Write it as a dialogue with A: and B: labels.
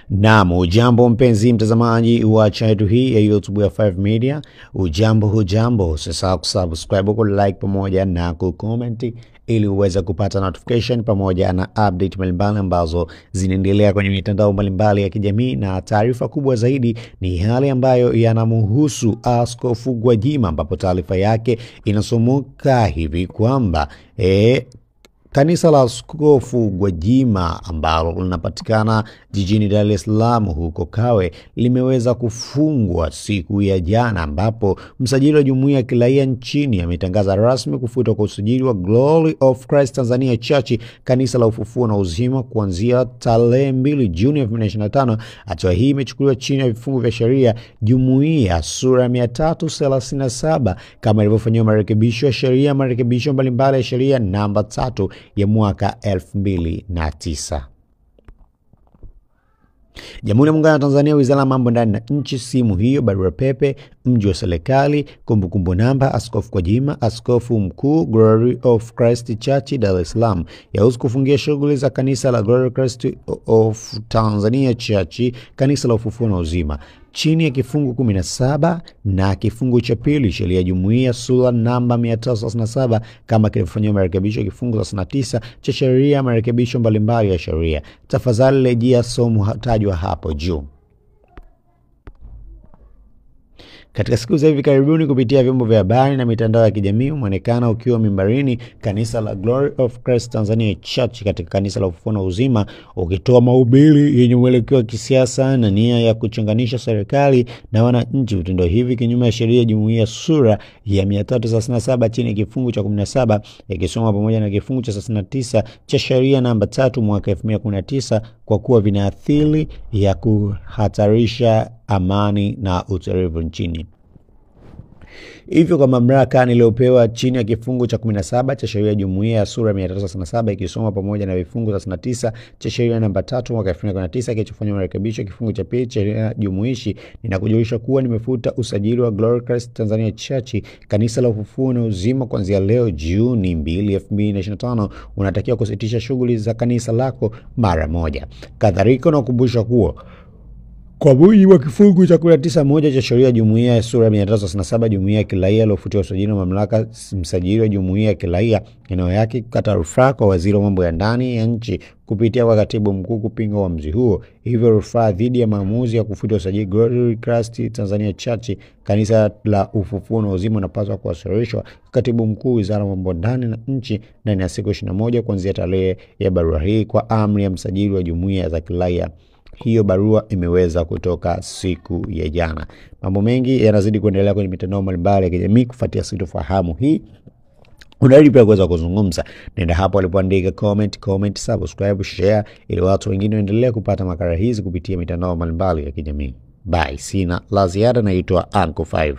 A: Naam, ujambo mpenzi mtazamaji wa channel hii ya YouTube ya 5 Media. Ujambo hujambo, usisahau kusubscribe, ku like pamoja na ku comment ili uweze kupata notification pamoja na update mbalimbali ambazo zinaendelea kwenye mitandao mbalimbali ya kijamii. Na taarifa kubwa zaidi ni hali ambayo yanamhusu Askofu Gwajima, ambapo taarifa yake inasomeka hivi kwamba Kanisa la Askofu Gwajima ambalo linapatikana jijini Dar es Salaam huko Kawe limeweza kufungwa siku ya jana, ambapo msajili wa jumuiya ya kiraia nchini ametangaza rasmi kufutwa kwa usajili wa Glory of Christ Tanzania Church, kanisa la ufufuo na uzima, kuanzia tarehe 2 Juni 2025. Hatua hii imechukuliwa chini ya vifungu vya sheria jumuiya sura 337 kama ilivyofanyiwa marekebisho ya sheria, marekebisho mbalimbali ya sheria namba 3 ya mwaka 2009. Jamhuri ya Muungano wa Tanzania, Wizara ya Mambo Ndani na Nchi, simu hiyo, barua pepe, mji wa serikali, kumbukumbu namba, Askofu Gwajima, Askofu Mkuu, Glory of Christ Church, Dar es Salaam, yahusu kufungia shughuli za kanisa la Glory Christ of Tanzania Church, kanisa la ufufuo na uzima, chini ya kifungu 17 na kifungu cha pili sheria jumuiya sura namba 337 kama kilifanywa marekebisho kifungu 39 cha sheria marekebisho mbalimbali ya sheria. Tafadhali rejea somo tajwa hapo juu. Katika siku za hivi karibuni, kupitia vyombo vya habari na mitandao ya kijamii, umeonekana ukiwa mimbarini kanisa la Glory of Christ Tanzania Church katika kanisa la ufufuo na uzima ukitoa mahubiri yenye mwelekeo wa kisiasa na nia ya kuchonganisha serikali na wananchi. Vitendo hivi kinyume ya sheria jumuiya sura ya 337 chini ya kifungu cha 17 ikisoma pamoja na kifungu cha 39 cha sheria namba 3 mwaka 2019 kwa kuwa vinaathiri ya kuhatarisha amani na utulivu nchini. Hivyo, kwa mamlaka niliyopewa chini ya kifungu cha 17 cha sheria jumuiya ya sura 337 ikisoma pamoja na vifungu 39 cha sheria namba 3 mwaka 2019 kilichofanywa marekebisho kifungu cha pili cha sheria jumuishi, ninakujulisha kuwa nimefuta usajili wa Glory Christ Tanzania Church, kanisa la ufufuo na uzima, kuanzia leo Juni 2, 2025. Unatakiwa kusitisha shughuli za kanisa lako mara moja. Kadhalika, nakukumbusha kuwa kwa mujibu wa kifungu cha 19(1) cha sheria jumuiya ya sura 337 jumuiya ya kiraia iliyofutiwa usajili wa mamlaka msajili wa jumuiya ya kiraia eneo yake kukata rufaa kwa waziri wa mambo ya ndani ya nchi kupitia kwa katibu mkuu kupinga uamuzi huo. Hivyo, rufaa dhidi ya maamuzi ya kufuta usajili Glory Christ Tanzania Church, kanisa la ufufuo na uzima, unapaswa kuwasilishwa katibu mkuu wizara ya mambo ndani na nchi ndani ya siku 21 kuanzia tarehe ya barua hii kwa amri ya msajili wa jumuiya za kiraia. Hiyo barua imeweza kutoka siku ya jana. Mambo mengi yanazidi kuendelea kwenye mitandao mbalimbali ya kijamii kufuatia sintofahamu hii. Unarudi pia kuweza kuzungumza. Nenda hapo alipoandika comment, comment, subscribe, share ili watu wengine waendelee kupata makala hizi kupitia mitandao mbalimbali ya kijamii. Bye, sina la ziada, naitwa Uncle 5.